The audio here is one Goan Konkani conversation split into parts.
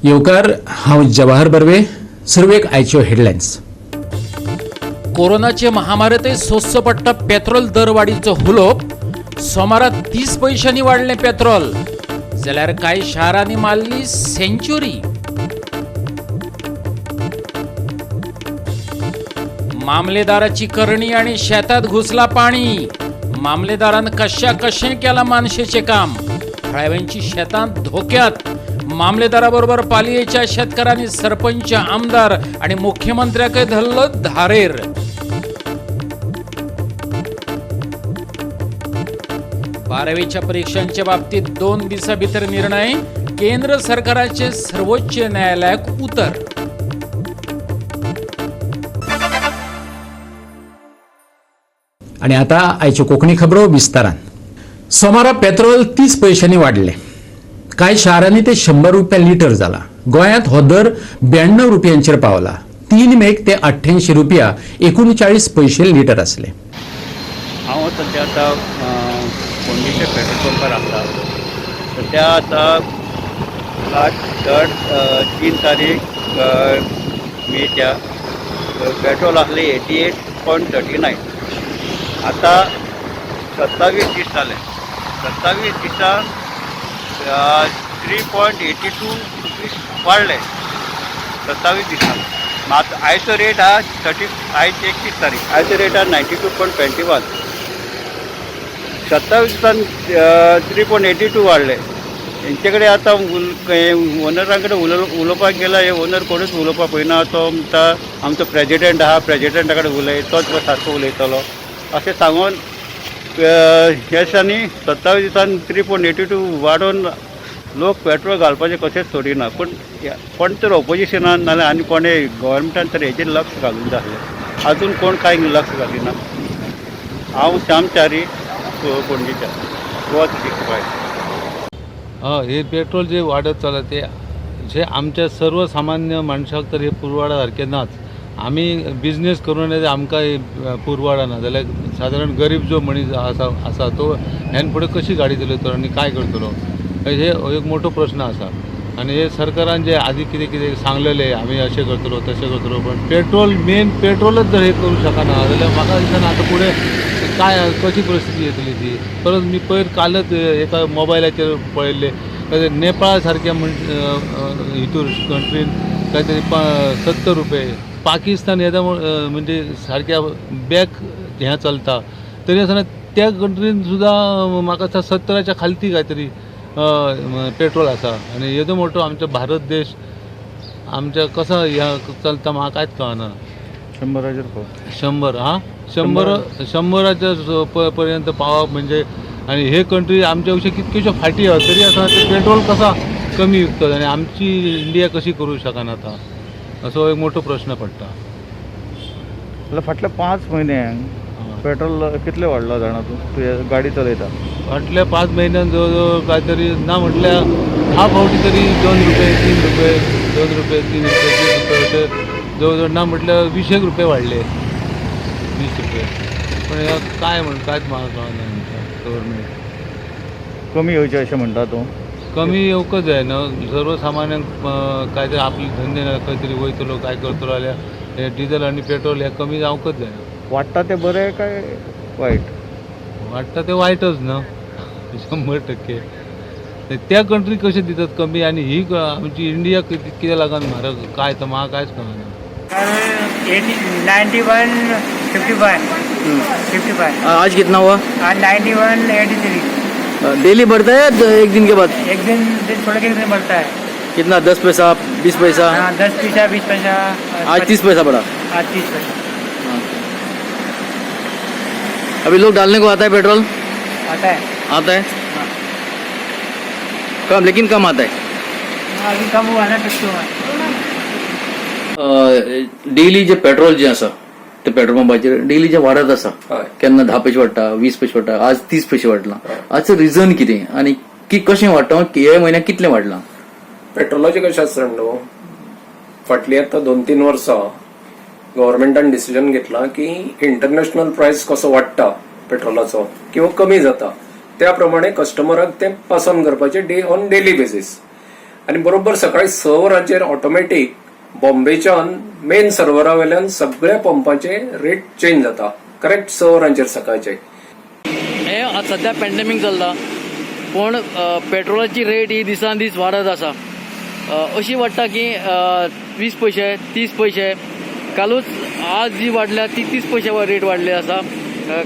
येवकार, हांव जवाहर बर्वे. सुरवेक आयच्यो हेडलायन्स. कोरोनाचे महामारीतय सोंसचो पडटा पेट्रोल दरवाडीचो हुलोप. सोमारा 30 पयशांनी वाडलें पेट्रोल, जाल्यार कांय शारांनी मारली सेंच्युरी. मामलेदाराची करणी आणि शेतात घुसला पाणी. मामलेदारान कशा कशें केलां मानशेचें काम. थळाव्यांची शेतां धोक्यात. मामलेदाराबरोबर पालयेच्या शेतकारांनी सरपंच, आमदार आणि मुख्यमंत्र्याकय धरलं धारेर. बारावीच्या परीक्षांच्या बाबतीत 2 दिसां भितर निर्णय. केंद्र सरकाराचे सर्वोच्च न्यायालयाक उतर. आणि आता आयच्यो कोंकणी खबरो विस्तारान. सोमारा पेट्रोल 30 पयशांनी वाडलें. कांय शारांनी ते 100 रुपया लिटर जाला. गोंयांत हो दर 92 रुपयांचेर पावला. 3 मेक ते 88 रुपया 39 पयशे लिटर आसले. हांव सद्या आतां फोंडेच्या पेट्रोल पंपार आसा. सद्या आतां 3 तारीख मेच्या पेट्रोल आसलें 88.39. आतां 27 दीस जाले. 27 दिसा 3.82 रुपीज वाडले 27 दिसान. मात आयचो रेट आहा 30, आयज 31 तारीख, आयचो रेट आहा 92.21. 27 दिसान 3.82 वाडले. हेंचे कडेन आतां ओनरा कडेन उलोवपाक गेल्यार हे ओनर कोणूच उलोवपाक पळयना. तो म्हणटा आमचो प्रेजिडेंट आहा, प्रेजिडेंटा कडेन उलय, तोच सारको उलयतलो अशें सांगून ह्या दिसांनी 27 दिसान 3.82 वाडोवन लोक पेट्रोल घालपाचें कशेंच सोडिना. पूण कोण तर ऑपोजिशनान नाल्यार आनी कोणें गव्हर्मेंटान तर हेजेर लक्ष घालूंक जाय आसलें. आजून कोण कांय लक्ष घालिना. हांव श्याम च्यारी, फोंडेच्या, गोवा 365. हे पेट्रोल जे वाडत चल्लां ते जे आमच्या सर्वसामान्य मनशाक तर हे पुरवडा सारकें नाच. आमी बिजनेस करून आमकां हे पुरवडना जाल्यार सादारण गरीब जो मनीस आसा तो ह्यान फुडें कशी गाडी चलयतलो आनी काय करतलो, हे एक मोठो प्रश्न आसा. आनी हे सरकारान जे आदी कितें कितें सांगलेलें आमी अशें करतलो तशें करतलो, पण पेट्रोल मेन पेट्रोलच जर हे करूं शकना जाल्यार म्हाका दिसना आतां फुडें काय कशी परिस्थिती येतली ती. परत मी पयर कालच एका मोबायलाचेर पळयल्लें नेपाळ सारक्या हितूर कंट्रीन कांयतरी 70 रुपये, पाकिस्तान येदा म्हणजे सारक्या बॅक हें चलता तरी आसतना त्या कंट्रीन सुद्दां म्हाका दिसता 70च्या खालती कांयतरी पेट्रोल आसा. आनी येदो मोठो आमचो भारत देश आमच्या कसो ह्या चलता म्हाका कांयच कळना. 100 पाव 100 हा 100च्या पर्यंत पावप म्हणजे. आनी हे कंट्री आमच्या पेक्षा कितक्योश्यो फाटी आहा तरी आसतना ते पेट्रोल कसा कमी विकतात आनी आमची इंडिया कशी करूं शकना आतां, असो एक मोठो प्रश्न पडटा. फाटल्या 5 म्हयन्यांक पेट्रोल कितलें वाडलां जाणा तूं? तुवें गाडी चलयता. फाटल्या 5 म्हयन्यान जवळ जवळ काय तरी ना म्हटल्यार 10 फावटी तरी 2 रुपये 3 रुपये 2 रुपये 3 रुपये 3 रुपये अशे जवळ जवळ ना म्हटल्यार 20 रुपये वाडले, 20 रुपये. पण ह्या काय म्हण कांयच म्हाका कळना. गव्हर्मेंट कमी येवचें अशें म्हणटा तूं? कमी येवकच जाय न्हू. सर्वसामान्यांक काय तरी आपले धंदे ना खंय तरी वयतलो काय करतलो जाल्यार हे डिजल आनी पेट्रोल हे कमी जावंकच जाय. वाडटा तें बरें काय वायट? वाडटा तें वायटच न्हू 100%. त्या कंट्री कशें दितात कमी आनी ही आमची इंडिया कित्याक लागून म्हारग काय तर म्हाका कांयच कळना. 91 55 55. आज कितना हुआ? आज 91 83. डेली बढ़ता है एक दिन के बाद? एक दिन छोड़ के एक दिन बढ़ता है. कितना, 10 पैसा 20 पैसा? हाँ, 10 पैसा 20 पैसा. आज 30 पैसा बढ़ा. आज 30 पैसा. अभी लोग डालने को आता है पेट्रोल? आता है. आता है. हाँ. कम, लेकिन कम आता है. हाँ, अभी कम हुआ ना पेट्रोल. डेली जे पेट्रोल जे आसा ते पेट्रोल पंपाचेर डेली जे वाडत आसा, केन्ना 10 पयशे वाडटा, 20 पयशे वाडटा, आज 30 पयशे वाडला. हाचें रिजन कितें आनी की कशें वाडटा, हे म्हयन्याक कितलें वाडलां? पेट्रोलाचें कशें आसा न्हू, फाटलीं आतां 2-3 वर्सां गव्हर्मेंटान डिसिजन घेतलां की इंटरनॅशनल प्रायस कसो वाडटा पेट्रोलाचो किंवा कमी जाता त्या प्रमाणे कस्टमराक तें पास ऑन करपाचें डे ऑन डेली बेसीस. आनी बरोबर सकाळी 6 वरांचेर ऑटोमॅटीक बॉम्बेच्यान मेन सर्वरा वयल्यान सगळ्या पंपाचे रेट चेंज जाता, करेक्ट 6 वरांचेर सकाळचे. हे आतां सद्या पॅन्डेमीक चलता, पूण पेट्रोलाची रेट ही दिसान दीस वाडत आसा. अशी वाडटा की 20 पयशे 30 पयशे, कालूच आज जी वाडल्या ती 30 पयशे रेट वाडली आसा.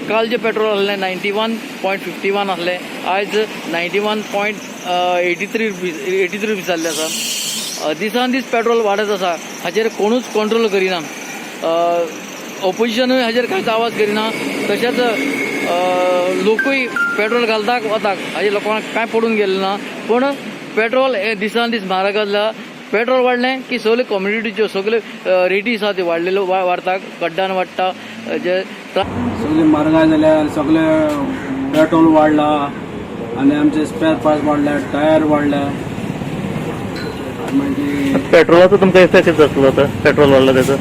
काल जे पेट्रोल आसलें 91.51 आसलें, आयज 91.83 रुपीज, 83 रुपीज जाल्ले आसा. दिसान दीस पेट्रोल वाडत आसा, हाचेर कोणूच कंट्रोल करिना. ऑपोजिशनूय हाजेर कांयच आवाज करिना, तशेंच लोकूय पेट्रोल घालता वता, हाजेर लोकांक कांय पडून गेलें ना. पूण पेट्रोल हें दिसान दीस म्हारग जालां. पेट्रोल वाडलें की सगल्यो कॉम्युनिटीच्यो सगल्यो रेटी आसा त्यो वाडलेल्यो वाडटा, कड्डान वाडटा, जे सगळी म्हारगाय जाल्या, सगळे पेट्रोल वाडला आनी आमचे स्पेअर पार्ट्स वाडल्या, टायर वाडल्या, मागीर पेट्रोलाचो तुमकां इफेक्ट जातलो आतां पेट्रोल वाडला त्याचो?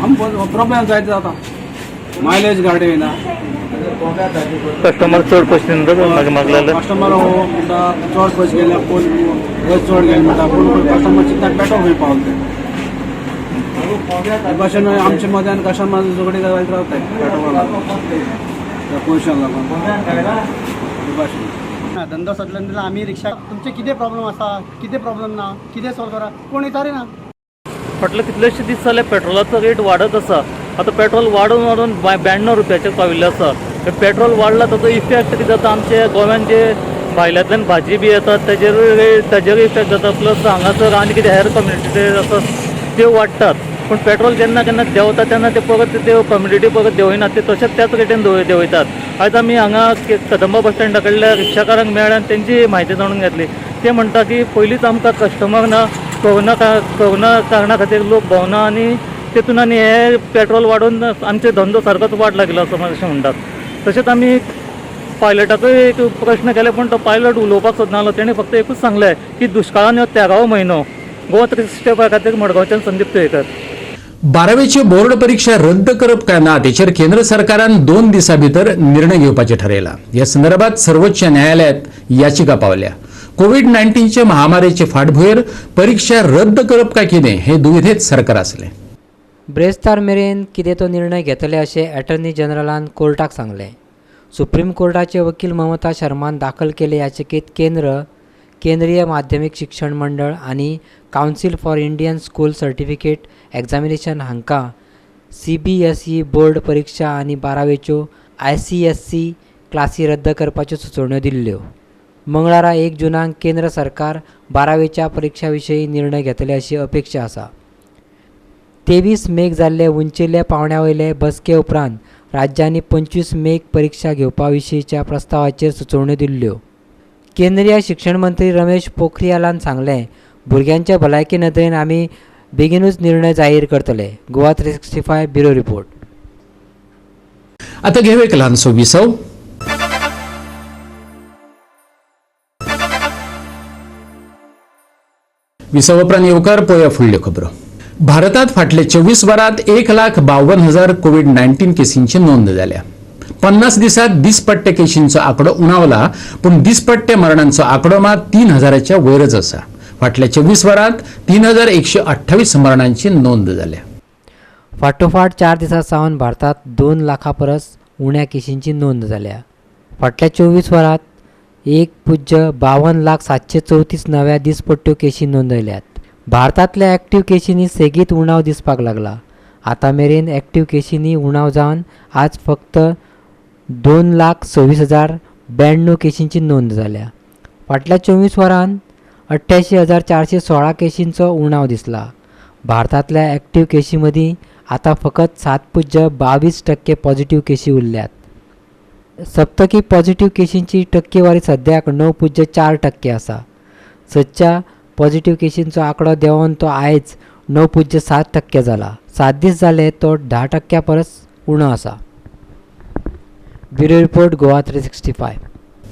आमकां प्रॉब्लेम जायते जाता, मायलेज गाडी येना. कस्टमर चड पयशे दिना मागीर मागलेले. कस्टमर म्हणटा चड पयशे गेले, कोण वयर चड गेले म्हणटा, पूण कस्टमर चिंता पेट्रोल खंय पावले ते. हे भाशेन आमचे मदें आनी कस्टमर झगडी जायत रावताय पेट्रोला त्या पयशांक लागून हे भाशेन. धंदो सोडलो जाल्यार आमी रिक्षा, तुमचे कितें प्रॉब्लम आसा, कितें प्रॉब्लम ना, कितें सॉल्व करा, कोण विचारिना. फाटले कितलेशे दीस जाले पेट्रोलाचो रेट वाडत आसा. आतां पेट्रोल वाडून वाडून 92 रुपयाचेर पाविल्लें आसा. पेट्रोल वाडला ताचो इफेक्ट कितें जाता, आमचे गोव्यान जे भायल्यांतल्यान भाजी बी येतात ताजेरूय इफेक्ट जाता. प्लस हांगासर आनी कितें हेर कम्युनिटी आसा त्यो वाडटात. पूण पेट्रोल जेन्ना केन्ना देंवता तेन्ना ते परत त्यो कम्युनिटी परत देंवयनात, ते तशेंच त्याच रेटीन देंवयतात. आयज आमी हांगा कदंबा बस स्टँडा कडल्या रिक्षाकारांक मेळ्ळे आनी तेंची म्हायती जाणून घेतली. ते म्हणटा की पयलींच आमकां कस्टमर ना, कोरोना कारणा खातीर लोक भोंवना आनी तेतून आनी हे पेट्रोल वाडोवन आमचे धंदो सारकोच वाड लागिल्लो आसा अशें म्हणटात. तशेंच आमी पायलटाकूय एक प्रश्न केले, पूण तो पायलट उलोवपाक सोदनासलो. तेणें फक्त एकूच सांगलें की दुश्काळान ह्यो तेरावो म्हयनो. गोवा 365 खातीर मडगांवच्यान संदीप तुयेकर. 12वेची बोर्ड परीक्षा रद्द करप काय ना तेचेर केंद्र सरकारान 2 दिसां भितर निर्णय घेवपाचें ठरयला. ह्या संदर्भात सर्वोच्च न्यायालयात याचिका पावल्या. कोवीड-19चे महामारीचे फाटभुंयेर परीक्षा रद्द करप काय कितें हे दुविधेत सरकार आसलें. ब्रेस्तार मेरेन कितें तो निर्णय घेतले अशें एटर्नी जनरलान कोर्टाक सांगलें. सुप्रीम कोर्टाचे वकील ममता शर्मान दाखल केले याचिकेंत केंद्र, केंद्रीय माध्यमीक शिक्षण मंडळ आनी council for Indian school certificate examination हांकां CBSE board परिक्षा आनी 12वेच्यो ICSE क्लासी रद्द करपाच्यो सुचोवण्यो दिल्ल्यो. मंगळारा 1 जूनाक केंद्र सरकार 12वेच्या परिक्षा विशीं निर्णय घेतले अशी अपेक्षा आसा. 23 मेक जाल्ले उंचेल्या पावंड्या वयले बसके उपरांत राज्यांनी 25 मेक परिक्षा घेवपा विशींच्या प्रस्तावाचेर सुचोवण्यो दिल्ल्यो. केंद्रीय शिक्षण मंत्री रमेश पोखरियालान सांगलें, भुरग्यांच्या भलायकी नदरेन आमी बेगीनूच निर्णय जाहीर करतले. Goa 365 bureau report. आता घेऊ एक ल्हानसो विसव. विसव उपरांत येवकार पळोवया फुडल्यो खबरो. भारतात फाटले 24 वरांत 1,52,000 कोवीड-19 केसींची नोंद जाल्या. 50 दिसात दिसपट्टे केशींचो आंकडो उणावला, पूण दिसपट्टे मरणांचो आंकडो मात 3,000च्या वयरच आसा. फाटल्या 24 वरांत 3,128 मरणांची नोंद जाल्या. फाटोफाट 4 दिसां सावन भारतात 2 लाखां परस उण्या केशींची नोंद जाल्या. फाटल्या 24 वरांत 1,52,00,734 नव्या दिसपट्ट्यो केशी नोंदयल्यात. भारतांतल्या एक्टिव्ह केशींनी सेगीत उणाव दिसपाक लागला. आतां मेरेन एक्टिव्ह केशींनी उणाव जावन आज फक्त 2,26,092 केशींची नोंद जाल्या. फाटल्या 24 वरांत 88,416 केशींचो उणाव दिसला. भारतांतल्या एक्टिव्ह केशी मदीं आतां फकत 7.22% पॉझिटिव्ह केशी उरल्यात. सप्तकी पॉझिटिव्ह केशींची टक्केवारी सद्याक 9.4% आसा. सदच्या पॉझिटिव्ह केशींचो आंकडो देंवोन तो आयज 9.7% जाला. 7 दीस जाले तो 10% परस उणो आसा. Bureau report, Goa 365.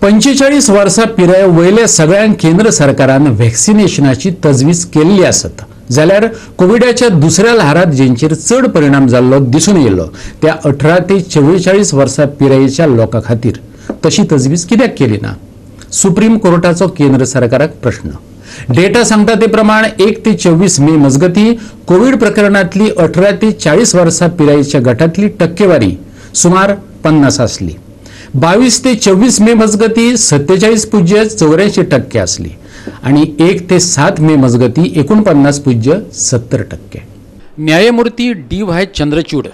45 वर्सां पिराये वयल्या सगळ्यांक केंद्र सरकारान व्हॅक्सिनेशनाची तजवीज केल्ली आसत जाल्यार कोविडाच्या दुसऱ्या ल्हारांत जेंचेर चड परिणाम जाल्लो दिसून येयलो त्या 18 ते 44 वर्सां पिरायेच्या लोकां खातीर तशी तजवीज कित्याक केली ना? सुप्रीम कोर्टाचो केंद्र सरकाराक प्रश्न. डेटा सांगता ते प्रमाण 1 ते 24 मे मजगती कोविड प्रकरणांतली 18 ते 40 वर्सां पिरायेच्या गटांतली टक्केवारी सुमार 50 आसली. 22 ते 24 मे मजगती 47.84% आसली आणि 1 ते 7 मे मजगती 49.70%. न्यायमूर्ती D Y Chandrachud,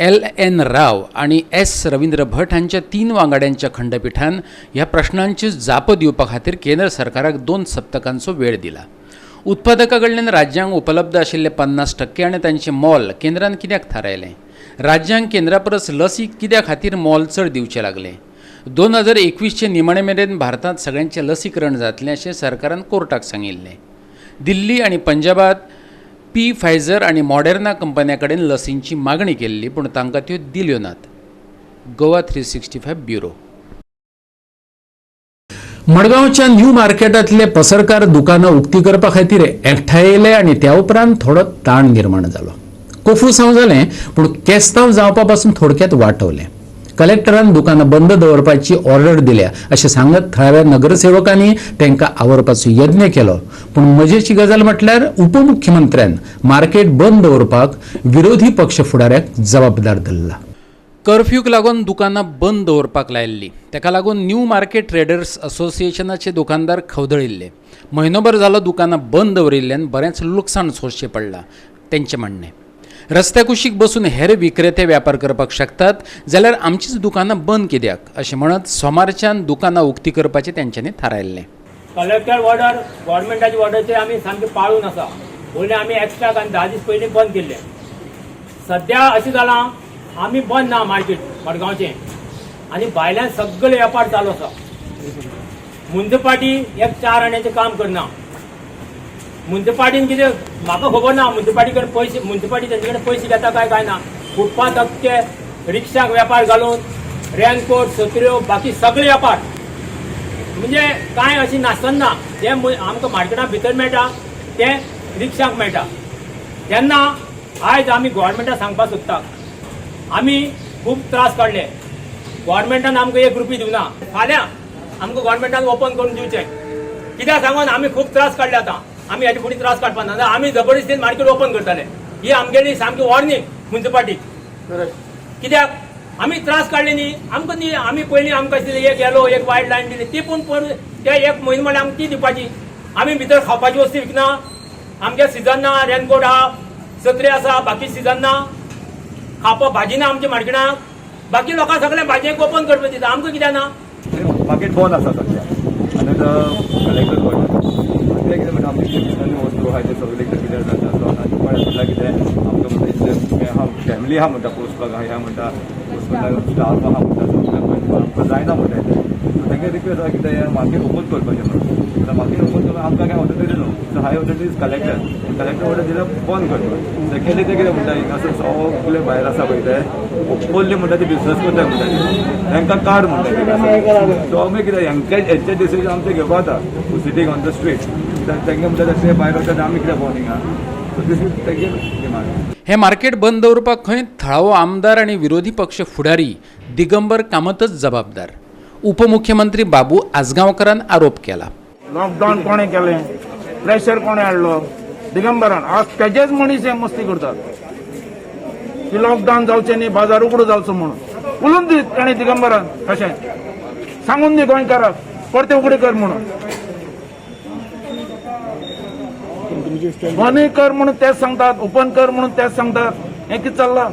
LN Rao आणि एस रवींद्र भट हांच्या 3 वांगड्यांच्या खंडपीठान ह्या प्रश्नांची जाप दिवपा खातीर केंद्र सरकाराक 2 सप्तकांचो वेळ दिला. उत्पादका कडल्यान राज्यांक उपलब्ध आशिल्ले 50% आनी तांचें मोल केंद्रान कित्याक थारायलें? राज्यांक केंद्रा परस लसी कित्या खातीर मोल चड दिवचें लागलें? 2021 निमाणे मेरेन भारतांत सगळ्यांचें लसीकरण जातलें अशें सरकारान कोर्टाक सांगिल्लें. दिल्ली आनी पंजाबात पी फायझर आनी मॉडर्ना कंपन्या कडेन लसींची मागणी केल्ली, पूण तांकां त्यो दिल्यो नात. गोवा 365 ब्युरो. मडगांवच्या न्यू मार्केटांतले पसरकार दुकानां उक्ती करपा खातीर एकठांय येयले आनी त्या उपरांत थोडो ताण निर्माण जालो. कोफुसांव जालें, पूण केस्तांव जावपा पासून थोडक्यात वाटवलें. कलेक्टरान दुकानां बंद दवरपाची ऑर्डर दिल्या अशें सांगत थळाव्या नगरसेवकांनी तांकां आवरपाचो यत्न केलो. पूण मजेची गजाल म्हटल्यार उपमुख्यमंत्र्यान मार्केट बंद दवरपाक विरोधी पक्ष फुडाऱ्याक जबाबदार धरला. कर्फ्यूक लागून दुकानां बंद दवरपाक लायिल्ली, ताका लागून न्यू मार्केट ट्रेडर्स असोसिएशनाचे दुकानदार खवदळिल्ले. म्हयनोभर जालो दुकानां बंद दवरिल्ल्यान बरेंच लुकसाण सोंसचें पडलां तेंचें म्हणणें. रस्त्या कुशीक बसून हेर विक्रेते व्यापार करपाक शकतात जाल्यार आमचीच दुकानां बंद कित्याक अशें म्हणत सोमारच्यान दुकानां उक्ती करपाचें तेंच्यांनी थारायल्लें. कलेक्टर ऑर्डर गव्हर्मेंटाची ऑर्डर ते आमी सामकी पाळून आसा. पयलीं आमी एक्स्ट्रा आनी 10 दीस पयलीं बंद केल्लें. सद्या अशें जालां आमी बंद ना मार्केट मडगांवचें आनी भायल्यान सगळे वेपार चालू आसा. मुन्सिपाल्टी एक 4 आण्याचें काम करना. मुन्सिपाल्टीन कितें म्हाका खबर ना, मुन्सिपाल्टी कडेन पयशे, मुन्सिपाल्टी तेंचे कडेन पयशे घेता काय काय ना. फुटपाथ अख्खे रिक्षाक वेपार घालून रेनकोट सत्र्यो बाकी सगळे वेपार म्हणजे कांय अशें नासतना जें आमकां मार्केटा भितर मेळटा तें रिक्षाक मेळटा. तेन्ना आयज आमी गव्हर्मेंटाक सांगपाक सोदता, आमी खूब त्रास काडले, गव्हर्मेंटान आमकां 1 रुपया दिवना. फाल्यां आमकां गव्हर्मेंटान ओपन करून दिवचें कित्याक सांगून आमी खूब त्रास काडले. आतां आमी हेजे फुडें त्रास काडपा ना, आमी जबरदस्तीन मार्केट ओपन करतले. ही आमगेली सामकी वॉर्निंग मुन्सिपाल्टीक. कित्याक आमी त्रास काडले न्ही आमकां न्ही, आमी पयलीं आमकां दिली एक येलो एक वायट लायन दिली ती पूण ते 1 म्हयनो म्हणल्यार आमकां ती दिवपाची. आमी भितर खावपाची वस्तू विकना, आमगे सिजन ना, रेनकोट आहा, सत्रे आसा, बाकी सिजन ना, खावपा भाजी ना आमच्या मार्केटाक. बाकी लोकांक सगळें भाजयेक ओपन करपाक दिता, आमकां कित्याक ना? मार्केट बंद आसा सद्या आनी कलेक्टर ऑर्डर तें कितें म्हणटा आमचे बिजनेस वस्तू आहा ते सगळे कितें जाता आनी म्हणटा कितें आमकां म्हणटा इतलें आहा फॅमिली आहा म्हणटा पोसपाक आहा ह्या म्हणटा पोसपाक स्टाफ आहा म्हणटा सगळें आमकां जायना म्हणटा तें. सो तांकां रिक्वेस्ट आहा कितें मार्केट ओपन करपाचें म्हणून. आतां मार्केट ओपन करून आमकां काय ऑथॉरिटी न्हू, so high authority is collector. Collector order दिल्यार बंद करपाक. सेकेंडली ते कितें म्हणटा हिंगासर सगळे भायर आसा पळय ते ओपनली म्हणटा ते बिजनस करता म्हणटा तांकां कार्ड म्हणटा ते. सो आमी कितें हेंचे हेंचे डिसिजन आमचें घेवपा जाता सिटींग ऑन the street. तांकां म्हणटा ते भायर वता आमी कितें भोंवन हिंगा. सो these is तेंगे डिमांड. हें मार्केट बंद दवरपाक खंय थळावो आमदार आनी विरोधी पक्ष फुडारी दिगंबर कामतच जबाबदार, उपमुख्यमंत्री बाबू आजगांवकरान आरोप केला. लॉकडावन कोणें केलें, प्रेशर कोणें हाडलो? दिगंबरान. आज तेजेच मनीस हे मस्ती करतात की लॉकडावन जावचें न्ही, बाजार उगडो जावचो म्हणून. उलोवन दी ताणें दिगंबरान, कशें सांगून दी गोंयकाराक परते उगडे कर म्हणून, बंदूय कर म्हणून तेच सांगतात, ओपन कर म्हणून तेच सांगतात. हें कितें चल्लां?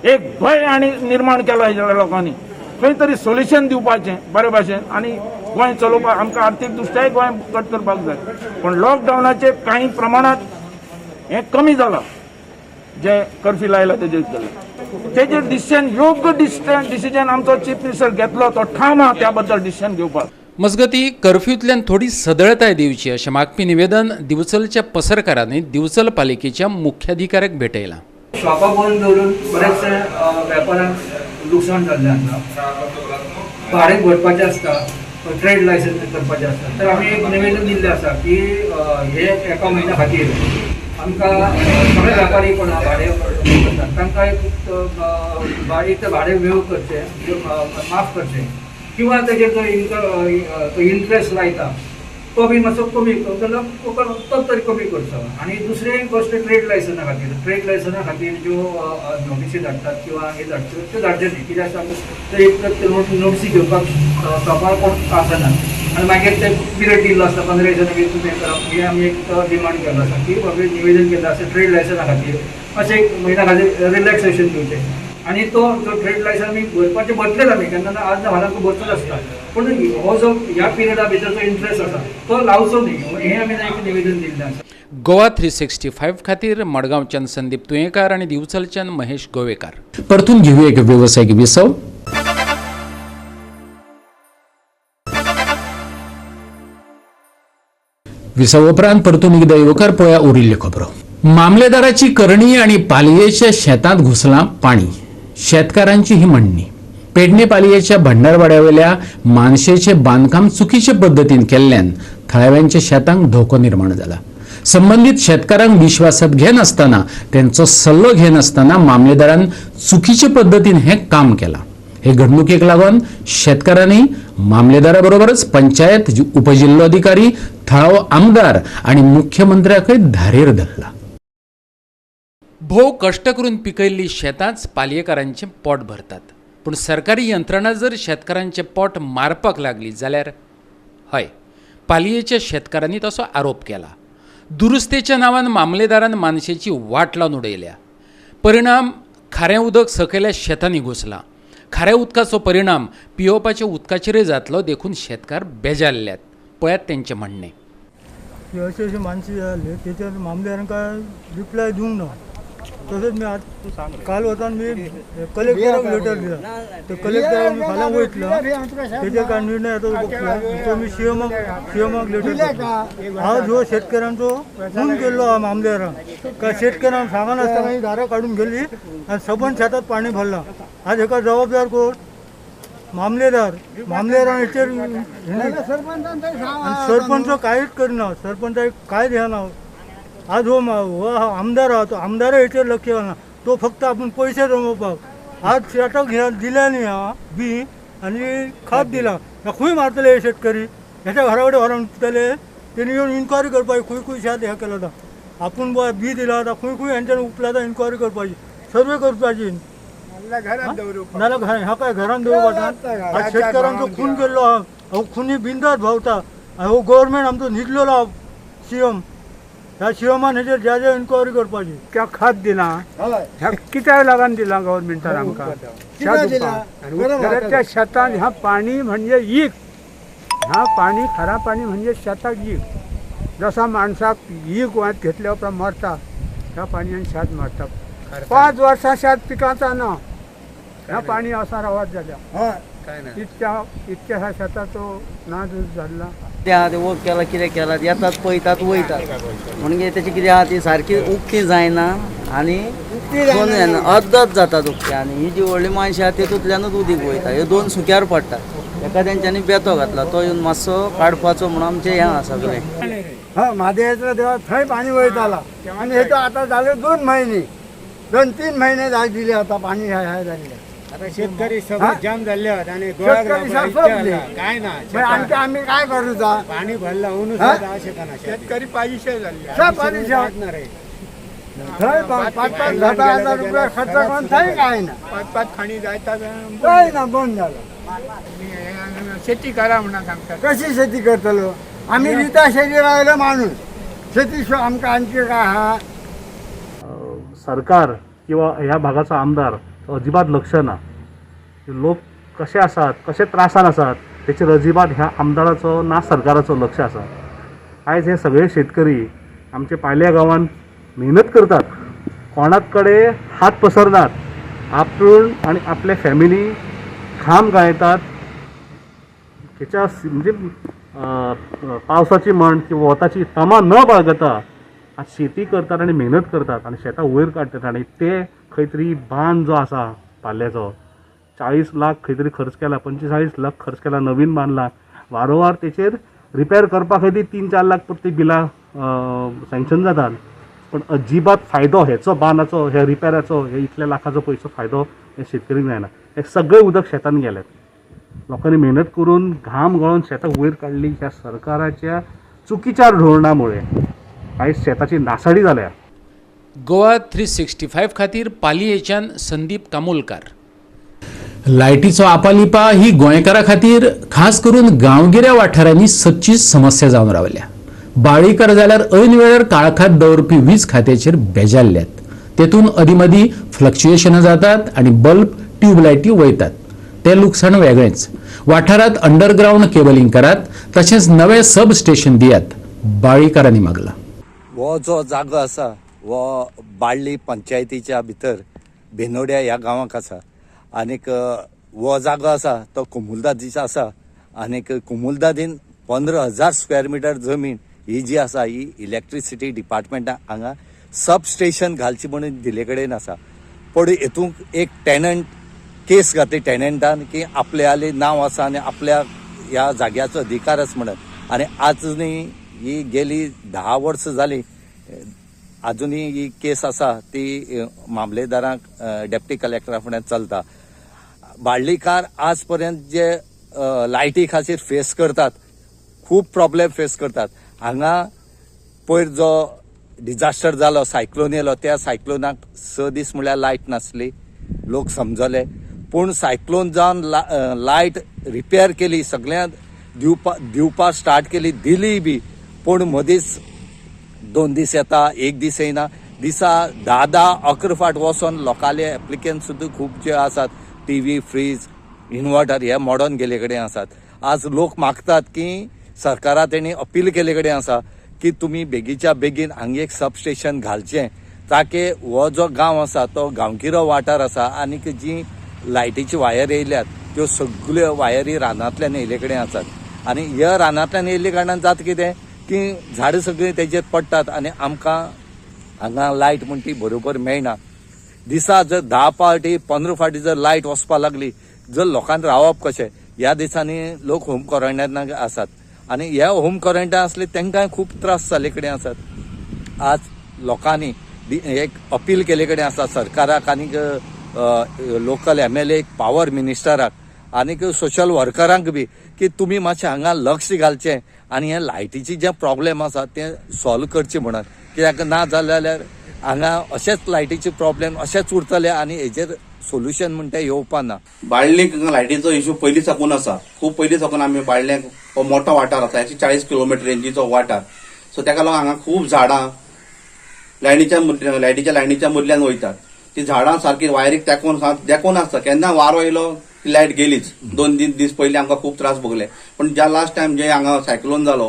एक भंय आनी निर्माण केला ह्या लोकांनी. खंय तरी सोल्युशन दिवपाचें बरे भाशेन आनी गोंय चलोवपाक आमकां आर्थीक दृश्ट्याय गोंय कट करपाक जाय. पूण लॉकडावनाचे कांय प्रमाणांत हें कमी जालां, जे कर्फ्यू लायला तेजेर जालें तेजेर डिसिजन, योग्य डिसिजन आमचो चीफ मिनिस्टर घेतलो, तो ठाम आहा त्या बद्दल डिसिजन घेवपाक. मजगती कर्फ्यूतल्यान थोडी सदळताय दिवची अशें मागपी निवेदन दिवचलच्या पसरकारांनी दिवचल पालिकेच्या मुख्याधिकाऱ्याक भेटयलां. शॉपां बंद दवरून बरेचशे वेपारांक लुकसाण जाल्लें आसा. भाडें भरपाचें आसता, ट्रेड लायसन्स करपाचें आसता. तर आमी एक निवेदन दिल्लें आसा की हे एका म्हयन्या खातीर आमकां सगळे व्यापारी कोण भाडें करतात तांकां एक एक भाडें वेव करचें, माफ करचें, किंवा तेजेर जो इन्कम तो इंट्रस्ट लायता तो बी मातसो कमी जाल्यार तो तरी कमी करचो. आनी दुसरें गोश्ट ट्रेड लायसना खातीर, ट्रेड लायसना खातीर ज्यो नोटिसी धाडटात किंवा हे धाडच्यो त्यो धाडच्यो न्ही. कित्याक आसता एक तर नोटिसी घेवपाक शॉपार कोण आसना आनी मागीर ते पिरियड दिल्लो आसता 15 दिसांनी मागीर तुमी हें करप. हें आमी एक डिमांड केल्लो आसा की बाबा निवेदन केल्लें आसा ट्रेड लायसना खातीर अशें एक म्हयन्या खातीर रिलॅक्सेशन दिवचें. आनी तो जो ट्रेड लायसन आमी भरपाचें भरतलेच आमी, केन्ना ना आज ना फाल्यां आमकां भरतोच आसता, पूण हो जो ह्या पिरियडा भितर जो इंट्रस्ट आसा तो लावचो न्ही, हें आमी एक निवेदन दिल्लें आसा. गोवा 365 खातीर मडगांवच्यान संदीप तुयेंकार आनी दिवचलच्यान महेश गोवेकार. परतून घेवया एक वेवसायीक विसव. विसव उपरांत परतून एकदा येवकार पळया उरिल्ल्यो खबरो. मामलेदाराची करणी आनी पालयेच्या शेतांत घुसलां पाणी, शेतकारांची ही म्हणणी. पेडणे पालयेच्या भंडारवाड्यावेल्या मानशेचे बांदकाम चुकीचे पद्दतीन केल्ल्यान थळाव्यांच्या शेतांक धोको निर्माण जाला. संबंदीत शेतकारांक विश्वासात घेनासतना, त्यांचो सल्लो घेनासतना मामलेदारान चुकीचे पद्दतीन हें काम केलां. हे घडणुकेक लागून शेतकारांनी मामलेदारा बरोबरच पंचायत, उपजिल्लोधिकारी, थळावो आमदार आनी मुख्यमंत्र्याकय धारेर धरला. भोव कश्ट करून पिकयल्ली शेतांच पालयेकारांचें पोट भरतात, पूण सरकारी यंत्रणा जर शेतकारांचें पोट मारपाक लागली जाल्यार हय, पालयेच्या शेतकारांनी तसो आरोप केला. दुरुस्तेच्या नांवान मामलेदारान मानशेची वाट लावन उडयल्या. परिणाम खारें उदक सकयल्या शेतांनी घुसलां. खाऱ्या उदकाचो परिणाम पियोवपाच्या उदकाचेरय जातलो, देखून शेतकार बेजारल्यात. पळयात तेंचें म्हणणें. अशें अशें मानशी जाल्ली तेचेर मामलेदारान काय रिप्लाय दिवंक ना. तशेंच मी आज काल वतान मी कलेक्टराक लेटर दिला, ते कलेक्टराक मी फाल्यां वयतलो, तेचेर काय निर्णय येता तो बघतलो. तो मी सीएमाक लेटर दिला. आज हो शेतकऱ्यांचो खून केल्लो आहा मामलेदारान. काय शेतकऱ्यांक सांगनासतना ही दारां काडून गेली आनी सबंद शेतात पाणी भरलां. आज हेका जबाबदार कोण? मामलेदार. मामलेदारान हेचेर सरपंच कांयच करना, सरपंचाक कांय ध्यान. आज हो आमदार आहा तो आमदारय हेचेर लक्ष घालना, तो फक्त आपूण पयशे जमोवपाक. आज शेताक दिल्या न्ही हा बी आनी खाद दिला, खंय मारतले हे शेतकरी? हेच्या घरा कडेन व्हरोन दितले? तेणी येवन इन्क्वायरी करपाची खंय खंय शेत हें केलां आतां आपूण बी दिला आतां खंय खंय हेंच्यान उपला आतां इन्क्वायरी करपाची, सर्वे करपाची. नाल्यार ह्या काय घरान दवरपाक. आज शेतकऱ्यांचो खून केल्लो आहा, हो खुनी बिंदास भोंवता. हो गव्हर्मेंट आमचो न्हिदलेलो आहा सीएम. ह्या सीएमान हेचेर ज्या ज्या इन्क्वायरी करपाची. त्या खत दिलां ह्या कित्याक लागून दिलां गव्हर्मेंटान आमकां? त्या शेतान ह्या पाणी म्हणजे ईक, ह्या पाणी खरा पाणी म्हणजे शेताक ईक. जसा माणसाक ईक वांत घेतल्या उपरांत मरता, ह्या पाणयान शेत मरता. 5 वर्सां शेत पिकाचा ना, ह्या पाणी असा रावत जाल्या. इतक्या इतक्या ह्या शेताचो नाश जाल्ला. ते आहा ते वर्क केला कितें केलां, येतात पळयतात वयतात, म्हणजे तेची कितें आहा ती सारकी उक्ती जायना आनी दोन जायना, अर्दच जातात उक्ती. आनी ही जी व्हडली मानशां आहा तितूंतल्यानूच उदीक वयता. ह्यो दोन सुक्यार पडटा. एका तेंच्यांनी बेतो घातला तो येवन मातसो काडपाचो म्हणून आमचें हें आहा सगळें. हय, म्हादेवाच्या देवा थंय पाणी वयताला आनी हें आतां जालें 2 महिने, 2-3 महिने जाय दिले आतां पाणी हें जाल्लें. आता शेतकरी सगळे जाम झाले आहेत आणि काय ना आमचे आम्ही काय करूचा? पाणी भरलं शेतकरी पाहिजे झाले थंय 5-5 हजार रुपये खर्च करून थंय काय ना 5-5 खाणी जायता काय ना बंद झालं. शेती करा म्हणून सांगतात. कशी शेती करतलो आम्ही? रिता शेती राहिलो माणूस, शेती आमकां आणखी काय हा? सरकार किंवा ह्या भागाचो आमदार अजिबात लक्ष ना. लोक कशे आसात, कशे त्रासान आसात तेचेर अजिबात ह्या आमदाराचो ना सरकाराचो लक्ष आसा. आयज हे सगळे शेतकरी आमचे पाल्या गांवांत मेहनत करतात, कोणाक कडेन हात पसरनात, आपूण आनी आपले फॅमिली घाम गायतात. हेच्या म्हणजे पावसाची म्हण किंवा वताची तमा न बाळगता आज शेती करतात आनी मेहनत करतात आनी शेतां वयर काडटात. आनी ते खंय तरी बांद जो आसा पाल्याचो 40 लाख खंय तरी खर्च केला, 45 लाख खर्च केला, नवीन बांदला, वारंवार तेचेर रिपेर करपा खातीर 3-4 लाख परती बिलां सँक्शन जातात, पण अजिबात फायदो हेचो बांदाचो, ह्या रिपेराचो, हे इतल्या लाखाचो पयसो फायदो हे शेतकरीक जायना. हे सगळे उदक शेतान गेलेत. लोकांनी मेहनत करून घाम गळोवन शेतां वयर काडली. ह्या सरकाराच्या चुकीच्या धोरणामुळे आयज शेताची नासाडी जाल्या. गोवा 365 खातीर पालयेच्यान संदीप कामोलकार. लायटीचो आपालिपा ही गोंयकारा खातीर खास करून गांवगिऱ्या वाठारांनी सदचीच समस्या जावन रावल्या. बाळीकर जाल्यार ऐन वेळार काळखात दवरपी वीज खात्याचेर बेजारल्यात. तेतून अदीं मदीं फ्लक्च्युएशनां जातात आनी बल्ब ट्यूबलायटी वयतात, तें लुकसाण वेगळेंच. वाठारांत अंडरग्रावंड केबलिंग करात, तशेंच नवें सब स्टेशन दियात, बाळीकारांनी मागला. हो जो जागो आसा हो बाळ्ळी पंचायतीच्या भितर बेनोड्या ह्या गांवाक आसा आनीक हो जागो आसा तो कुमुलदादीचो आसा आनीक कुमुलदादीन 15,000 स्क्वेअर मिटर जमीन ही जी आसा ही इलेक्ट्रिसिटी डिपार्टमेंटाक हांगा सब स्टेशन घालची म्हणून दिल्ले कडेन आसा. पूण हेतूंक एक टेनंट केस घातली टेनंटान की आपल्याले नांव आसा आनी आपल्या ह्या जाग्याचो अधिकार आसा म्हणून. आनी आजुनूय ही गेली 10 वर्सां जाली आजुनूय ही केस आसा ती मामलेदारांक डेप्टी कलेक्टरा फुड्यान चलता. बाळ्ळीकार आज पर्यंत जे लायटी खातीर फेस करतात खूब प्रॉब्लेम फेस करतात. हांगा पयर जो डिजास्टर जालो सायक्लोन येयलो त्या सायक्लोनाक 6 दीस म्हणल्यार लायट नासली, लोक समजले. पूण सायक्लोन जावन लायट रिपेर केली, सगळ्यांक दिवपा स्टार्ट केली, दिली बी, पूण मदींच 2 दीस येता 1 दीस येयना. दिसा 10-10 11 फाट वचोन लोकांले एप्लिकंट सुद्दां खूब जे आसात टीव्ही फ्रीज इन्वर्टर हे मोडोन गेले कडेन आसात. आज लोक मागतात की सरकारा तेणी अपील केले कडेन आसा की तुमी बेगीच्या बेगीन हांगा एक सब स्टेशन घालचें ताकी हो जो गांव आसा तो गांवगिरो वाठार आसा आनीक जी लायटीची वायर येयल्यात त्यो सगळ्यो वायरी रानांतल्यान येयल्ले कडेन आसात. आनी ह्या रानांतल्यान येयल्ले कारणान जाता कितें की झाडां सगळीं तेजेर पडटात आनी आमकां हांगा लायट म्हण ती बरोबर मेळना. दिसा जर 10 फावटी 15 फावटी जर लायट वचपाक लागली जर लोकांक रावप कशें. ह्या दिसांनी लोक होम क्वॉरंटायनाक आसात आनी ह्या होम क्वॉरंटायन आसले तांकां खूब त्रास जाल्ले कडेन आसात. आज लोकांनी एक अपील केल्ले कडेन आसा सरकाराक आनीक लोकल MLA power मिनिस्टराक आनीक सोशल वर्करांक बी की तुमी मातशें हांगा लक्ष घालचें आनी हे लायटीचे जे प्रॉब्लेम आसा ते सॉल्व करचे म्हणून. कित्याक ना जाल्यार हांगा अशेंच लायटीचे प्रॉब्लेम अशेंच उरतले आनी हेजेर सोल्युशन म्हणटा येवपा ना. बाळ्ळीक लायटीचो इशू पयलीं साकून आसा, खूब पयलीं साकून आमी बाळ्ळ्यांक हो मोठो वाठार आसा, 140 किलोमिटर रेंजीचो वाठार. सो ताका लागून हांगा खूब झाडां लायटीच्या लायनीच्या मदल्यान वयतात. ती झाडां सारकी वायरीक तेंकून आसता. केन्ना वारो येयलो ती लायट गेलीच. 2-3 दीस पयलीं आमकां खूब त्रास भोगले. पूण ज्या लास्ट टायम जे हांगा सायक्लोन जालो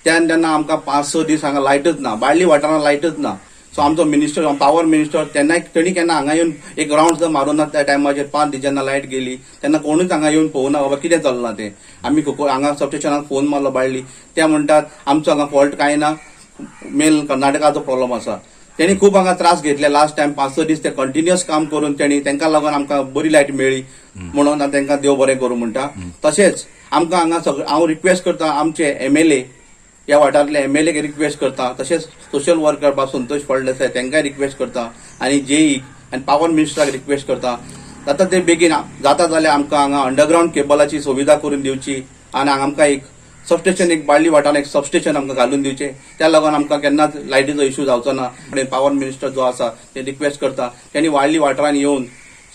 तेन्ना आमकां 5-6 दीस हांगा लायटच ना, बाळ्ळी वाठारांत लायटच ना. सो आमचो मिनिस्टर पावर मिनिस्टर तेन्ना तेणी केन्ना हांगा येवन एक रावंड सुद्दां मारूं ना. त्या टायमाचेर 5 दीस जेन्ना लायट गेली तेन्ना कोणूच हांगा येवन पळोवना बाबा कितें चल्लां तें. आमी हांगा सबस्टेशनाक फोन मारलो बाळ्ळी, ते म्हणटात आमचो हांगा फॉल्ट कांय ना, मेन कर्नाटकाचो प्रॉब्लम आसा. तेणी खूब हांगा त्रास घेतले लास्ट टायम 5-6 दीस ते कंटिन्युअस काम करून तेणी तांकां लागून आमकां बरी लायट मेळ्ळी म्हणून तांकां देव बरें करूं म्हणटा. तशेंच आमकां हांगा हांव रिक्वेस्ट करता आमचे MLA ह्या वाठारांतले MLA request करता, तशेंच सोशल वर्कर बा संतोष फळदेसाय तांकांय रिक्वेस्ट करता आनी जेई आनी पावर मिनिस्टराक रिक्वेस्ट करता. जाता ते बेगीन जाता जाल्यार आमकां हांगा अंडरग्रावंड केबलाची सुविधा करून दिवची आनी आमकां एक सबस्टेशन एक बाळ्ळी वाठारांत एक सबस्टेशन आमकां घालून दिवचें. त्या लागून आमकां केन्नाच लायटीचो इशू जावचो ना. पावर मिनिस्टर जो आसा ते रिक्वेस्ट करता तेणी वाळ्ळी वाठारांत येवन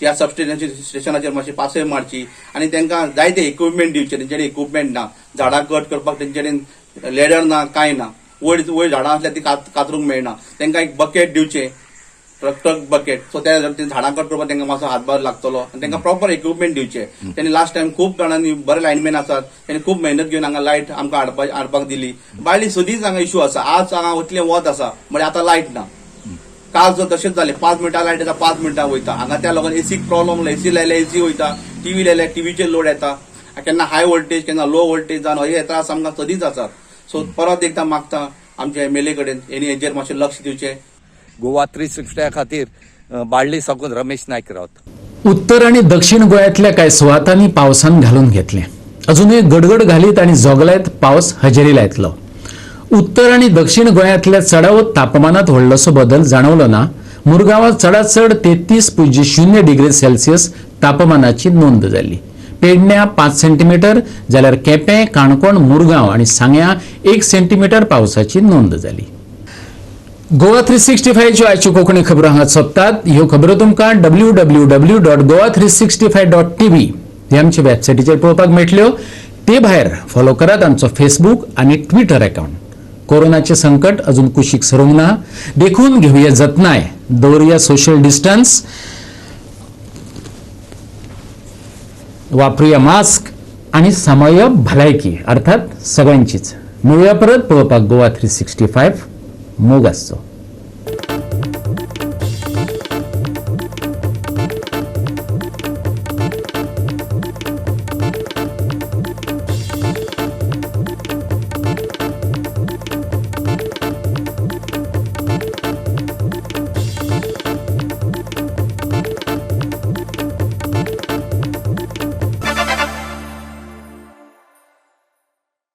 ह्या सबस्टेशनाचेर मातशी पासय मारची आनी तांकां जायते इक्विपमेंट दिवचे. तेंच्यानी इक्विपमेंट ना, झाडां कट करपाक तेंच्यानी लेडर ना, कांय ना, वयर वयर झाडां आसल्यार ती कातरूंक मेळना. तांकां एक बकेट दिवचें, ट्रक बकेट, सो त्या झाडां कट करपाक तांकां मातसो हातभार लागतलो आनी तांकां प्रॉपर इक्विपमेंट दिवचें. तेणी लास्ट टायम खूब जाणांनी बरे लायनमॅन आसात, तेणी खूब मेहनत घेवन हांगा लायट आमकां हाडपाक दिली. बाळ्ळी सदींच हांगा इशू आसा. आज हांगा इतलें वत आसा म्हणजे आतां लायट ना. काल जो तशेंच जालें, 5 मिनटां लायट येता, 5 मिनटां वयता. हांगा त्या लोकांक एसीक प्रॉब्लम, एसी लायल्यार एसी वयता, टीव्ही लायल्यार टीव्हीचेर लोड येता, केन्ना हाय वोल्टेज केन्ना लो वोल्टेज जावन हे त्रास आमकां सदींच आसात. सो परत एकदां मागता आमच्या MLA कडेन हेणी हेजेर मातशें लक्ष दिवचें. गोवा 360 खातीर बाळ्ळी साकून रमेश नायक रावत. उत्तर आनी दक्षिण गोंयांतल्या कांय सुवातांनी पावसान घालून घेतलें. अजुनूय गडगड घालीत आनी जोगलायत पावस हजेरी लायतलो. उत्तर आनी दक्षिण गोंयांतल्या चडावत तापमानात व्हडलोसो बदल जाणवलो ना. मुरगांवांत चडात चड 33.0 डिग्री सेल्सियस तापमानाची नोंद जाली. पेडण्या 5 सेंटीमीटर जाल्यार केपें, काणकोण, मुरगांव आनी सांग्यां 1 सेंटीमीटर पावसाची नोंद जाली. गोवा 365च्यो आयच्यो कोंकणी खबरो हांगा सोंपतात. ह्यो खबरो तुमकां www.goa365.tv हे आमचे वेबसायटीचेर पळोवपाक मेळटल्यो. ते भायर फॉलो करात आमचो फेसबूक आनी ट्विटर अकाउंट. कोरोनाचें संकट अजून कुशीक सरूंक ना, देखून घेवया जतनाय, दवरुया सोशल डिस्टन्स, वापरुया मास्क आनी सांबाळुया भलायकी, अर्थात सगळ्यांचीच. मेळुया परत पळोवपाक गोवा 365. मोग आसचो.